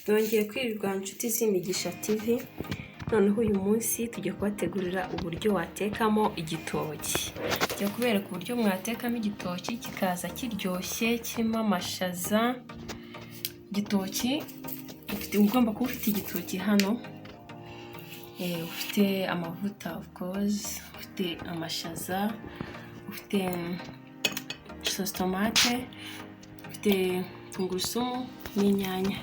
Nongeye kwirirwa inshuti z'Imigisha TV, noneho uyu munsi tugiye kubategurira uburyo watekamo igitoki. Tugiye kubereka uburyo mwatekamo igitoki kikaza kiryoshye kirimo amashaza. Igitoki ugomba kuba ufite igitoki hano, ufite amavuta of course, ufite amashaza, ufite sositomate, ufite tungurusumu n'inyanya.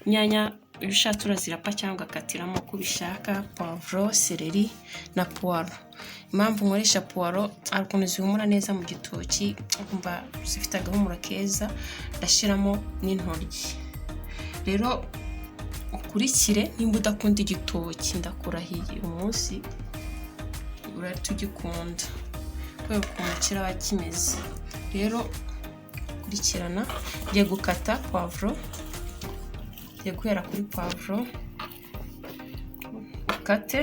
Inyanya iyo ushatse urazirapa cyangwa ugakatiramo uko ubishaka, puwavuro, seleri na puwaro. Impamvu nkoresha puwaro, hari ukuntu zihumura neza mu gitoki, ukumva zifite agahumuro keza. Ndashyiramo n'intoryi. Rero ukurikire, nimba udakunda igitoki ndakurahiye uyu munsi urahita ugikunda kubera ukuntu kiraba kimeze. Rero kurikirana, ngiye gukata puwavuro, ngiye guhera kuri puwavuro, ukate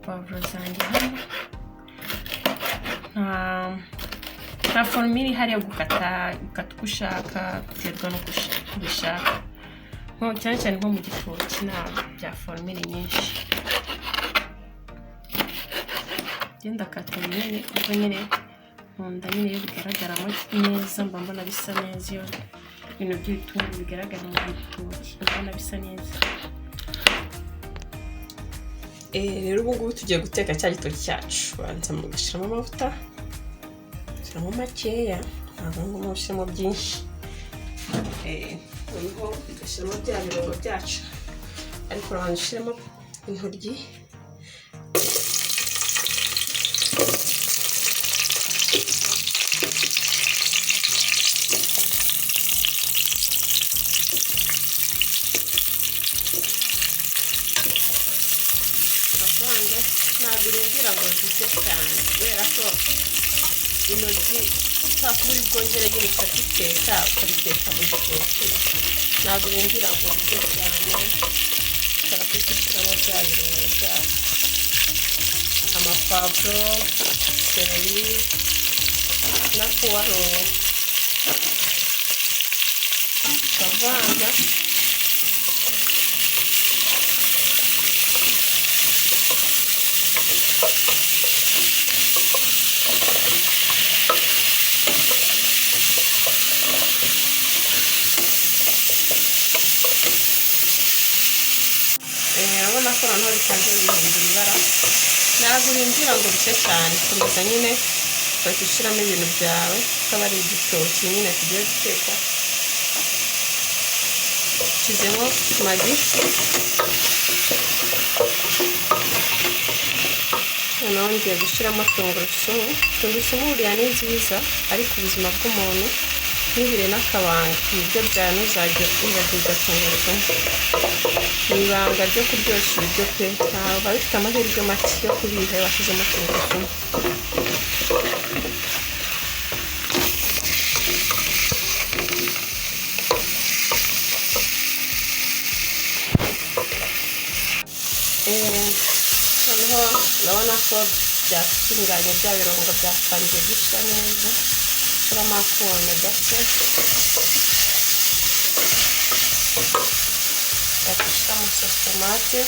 puwavuro zanjye hano. Nta formule ihari yo gukata, ukata uko ushaka biterwa n'uko ubishaka, cyane cyane nko mu gitoki nta bya formule nyinshi. Njye ndakata binini kuko nyine nkunda nyine iyo bigaragaramo neza, mba mbona bisa neza. Iyo ibintu by'ibitunguru bigaragara mu gitoki mba mbona bisa neza. Rero ubu ngubu tugiye guteka cya gitoki cyacu. Ubanza mugashyiramo amavuta, ushyiramo makeya, ntabwo ngombwa ushyiramo byinshi. Noneho ugashyiramo bya birungo byacu, ariko urabanza ushyiremo intoryi. Ukavanga, ntabwo urindira ngo zishye cyane kubera ko intoryi ushobora kuba uri bwongere nyine ukaziteka, ukabiteka mu gitoki, ntabwo urindira ngo bishye cyane. Ushobora guhita ushyiramo bya birungo byacu, amapavuro, seleri na puwaro, ukavanga. Urabona ko noneho bitangiye guhindura ibara, ntabwo urindira ngo bishye cyane, komeza nyine ugahita ushyiramo ibintu byawe, kuko aba ari igitoki nyine tugiye guteka. Ushyizemo magi, noneho ngiye gushyiramo tungurusumu. Tungurusumu buriya ni nziza ariko ubuzima bw'umuntu ntibire n'akabanga, mu biryo byawe ntuzajye wibagirwa tungurusumu. Ni ibanga ryo kuryoshya ibiryo pe, ntabwo biba bifite amahirwe make yo kubiha iyo washyizemo tungurusumu. Noneho urabona ko byatunganye, bya birungo byatangiye gushya neza, ushyiramo akunyu gake, ushyiramo sositomate.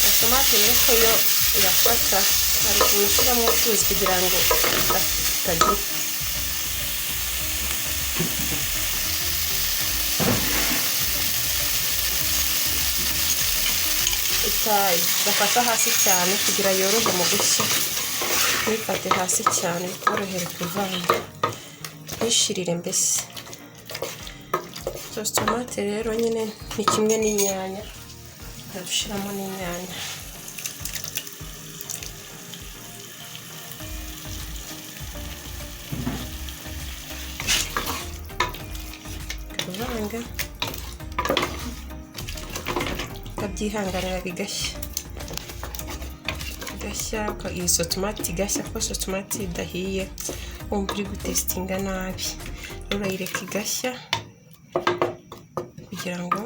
Sositomate rero ko yo irafata, hari ukuntu ushyiramo utuzi kugira ngo itagira. Idafata hasi cyane kugira yorohe mu gushya, ntifate hasi cyane bikorohere kuvanga, ntishirire mbese. Sositomate rero nyine ni kimwe n'inyanya, urashyiramo n'inyanya. Kuvanga ukabyihanganira bigashya, bigashya iyi sositomate igashya, kuko sositomate idahiye wumva uri gutesitinga nabi. Rero urayireka igashya kugira ngo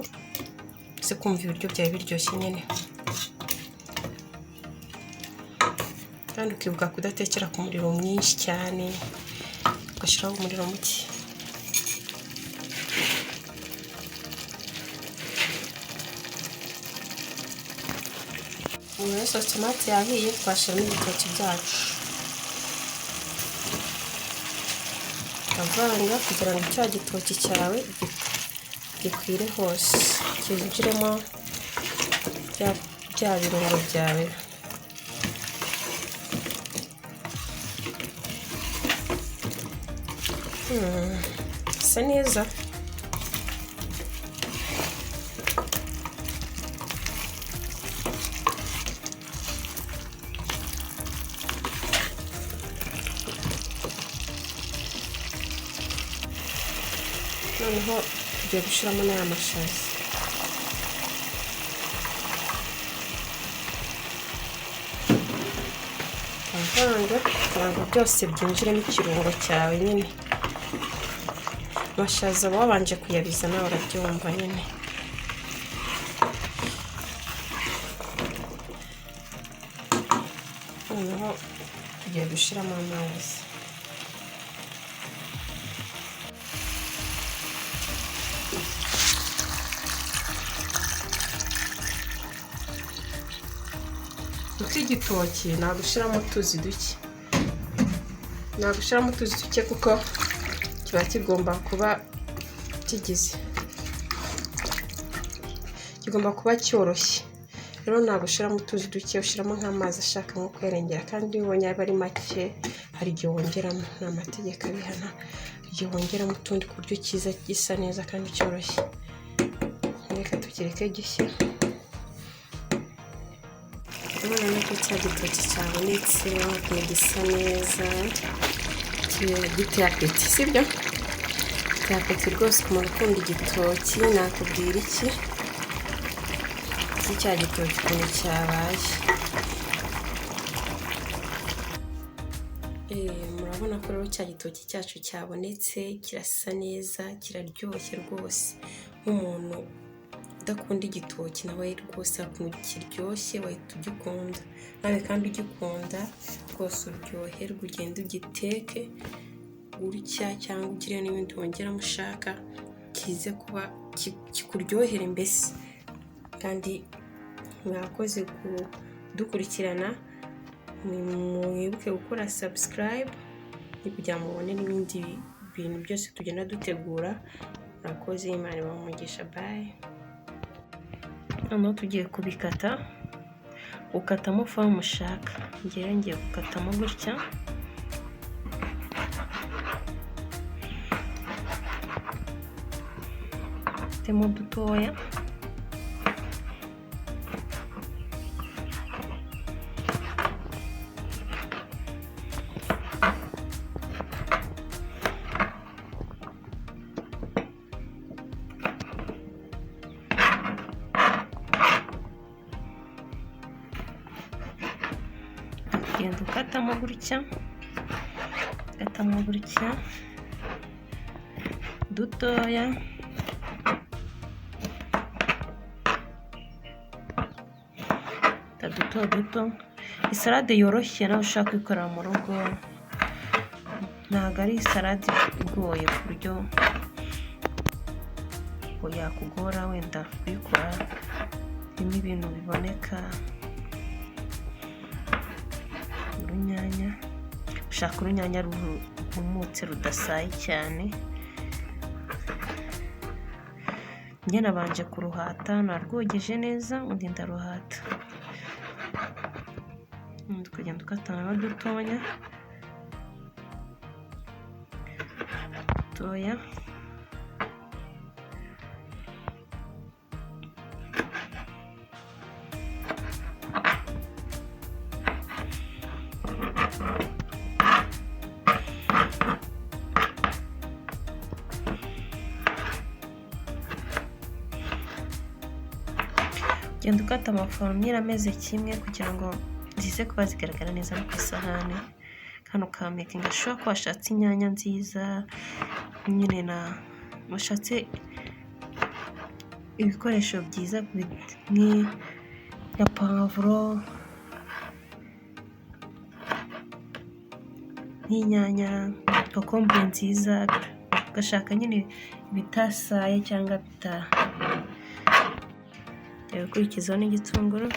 uze kumva ibiryo byawe biryoshye nyine. Kandi ukibuka kudatekera ku muriro mwinshi cyane, ugashyiraho umuriro muke. Ubu rero sositomate yahiye, twashyiramo ibitoki byacu, ukavanga kugira ngo cya gitoki cyawe gikwire hose, cyinjiremo bya birungo byawe. Bisa neza. Noneho tugiye gushyiramo n'aya mashaza. Ukavanga kugira ngo byose byinjiremo ikirungo cyawe nyine. Amashaza uba wabanje kuyabiza nawe urabyumva nyine. Noneho tugiye gushyiramo amazi. Kuko igitoki ntabwo ushyiramo utuzi duke, ntabwo ushyiramo utuzi duke kuko kiba kigomba kuba kigize, kigomba kuba cyoroshye. Rero ntabwo ushyiramo utuzi duke, ushyiramo nk'amazi ashaka nko kwerengera, kandi iyo ubonye aba ari make hari igihe wongeramo, ni amategeko abihana, igihe wongeramo utundi ku buryo kiza gisa neza kandi cyoroshye. Reka tukireke gishye. Urabona ko cya gitoki cyabonetse, ukuntu gisa neza, giteye apeti, sibyo? Giteye apeti rwose ku muntu ukunda igitoki, nakubwira iki? Iki cya gitoki ukuntu cyabaye. Murabona ko rero cya gitoki cyacu cyabonetse, kirasa neza, kiraryoshye rwose. Nk'umuntu udakunda igitoki nawe rwose ukuntu kiryoshye wahita ugikunda, nawe kandi ugikunda rwose uryoherwe, ugende ugiteke gutya cyangwa ugire n'ibindi wongeramo ushaka, kize kuba kikuryohere mbese. Kandi mwakoze kudukurikirana, mwibuke gukora subscribe kugira ngo mubone n'ibindi bintu byose tugenda dutegura. Murakoze, Imana ibahe umugisha, bye. Noneho tugiye kubikata, ukatamo forume ushaka. Njyewe ngiye gukatamo gutya. Mfitemo dutoya. Ugenda ukatamo gutya, ukatamo gutya dutoya. Duto duto, isalade yoroshye nawe ushaka kuyikorera mu rugo, ntabwo ari isalade igoye ku buryo yakugora wenda kuyikora, irimo ibintu biboneka. Urunyanya, ushaka urunyanya rwumutse rudasaye cyane. Njye nabanje kuruhata, narwogeje neza undi ndaruhata. Tukagenda ukatana dutoya dutoya. Ugenda ukata amaforomire ameze kimwe kugira ngo zize kuba zigaragara neza no ku isahani. Kano ka mekinga shuwa ko washatse inyanya nziza nyine, na washatse ibikoresho byiza nka pavuro, nk'inyanya, kokombure nziza, ugashaka nyine ibitasaye cyangwa bita. Gukurikizaho n'igitunguru.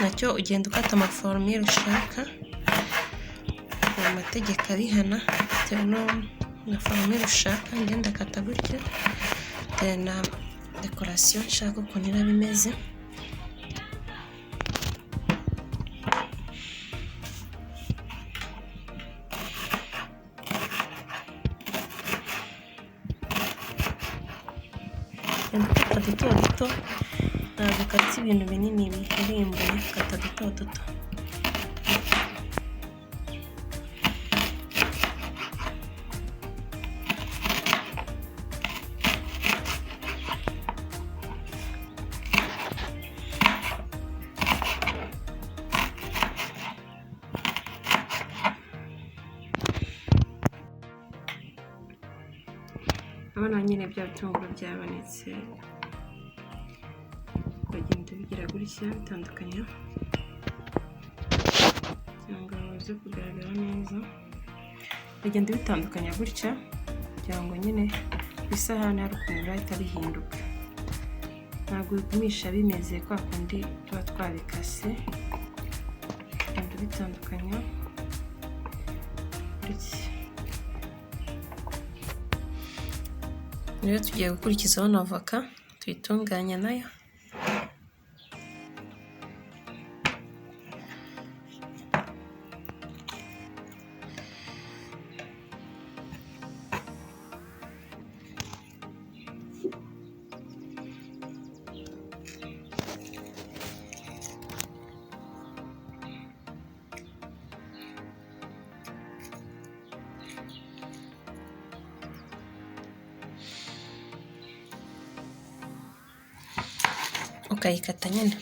Nacyo ugenda ukata amaforomire ushaka, hari amategeko abihana bitewe na foromire ushaka. Njye ndakata gutya bitewe na dekorasiyo nshaka ukuntu iraba imeze. Ugenda ukata duto duto, ntabwo ukata ibintu binini bihirimbuye, ukata duto duto. Urabona nyine bya bitunguru byabonetse, ukagenda ubigira gutya bitandukanya kugira ngo bize kugaragara neza. Ukagenda ubitandukanya gutya kugira ngo nyine ku isahani hari ukuntu birahita bihinduka, ntabwo bigumisha bimeze kwa kundi tuba twabikase. Ugenda ubitandukanya gutya. Rero tugiye gukurikizaho na avoka tuyitunganya nayo. Ukayikata nyine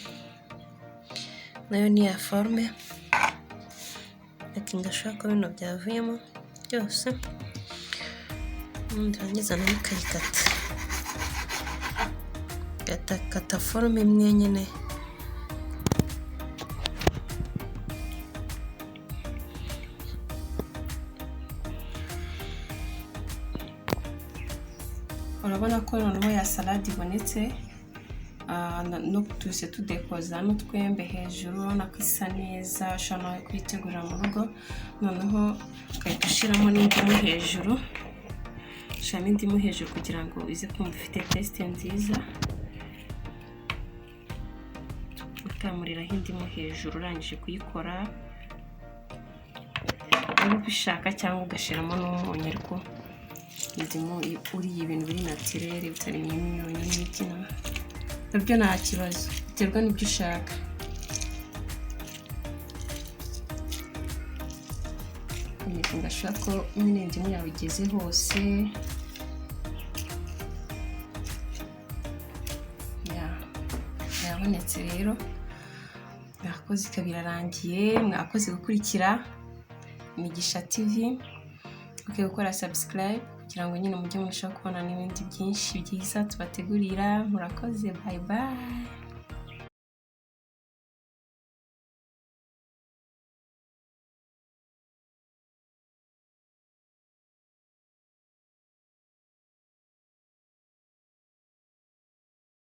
nayo ni ya forume, reka ko bino byavuyemo byose, nurangiza nayo ukayikata, kata forume imwe nyine. Urabona ko noneho ya salade ibonetse, no tuhise tudekoza n'utwembe hejuru, urabona ko isa neza, ushobora nawe kuyitegurira mu rugo. Noneho ugahita ushyiramo n'indimu hejuru, ushyiramo indimu hejuru kugira ngo ize kumva ifite taste nziza. Ukamuriraho indimu hejuru urangije kuyikora, waba ubishaka cyangwa ugashyiramo n'umunyu, ariko indimu uriye ibintu biri naturere bitarimo imyunyu n'iki nabyo nta kibazo, biterwa n'ibyo ushaka. Ngashaka ko nyine indimu yawe igeze hose. Yabonetse rero, mwakoze ikaba irarangiye. Mwakoze gukurikira Imigisha TV, mukwiye gukora subscribe kugira ngo nyine mujye murushaho kubona n'ibindi byinshi byiza tubategurira. Murakoze, bye bye.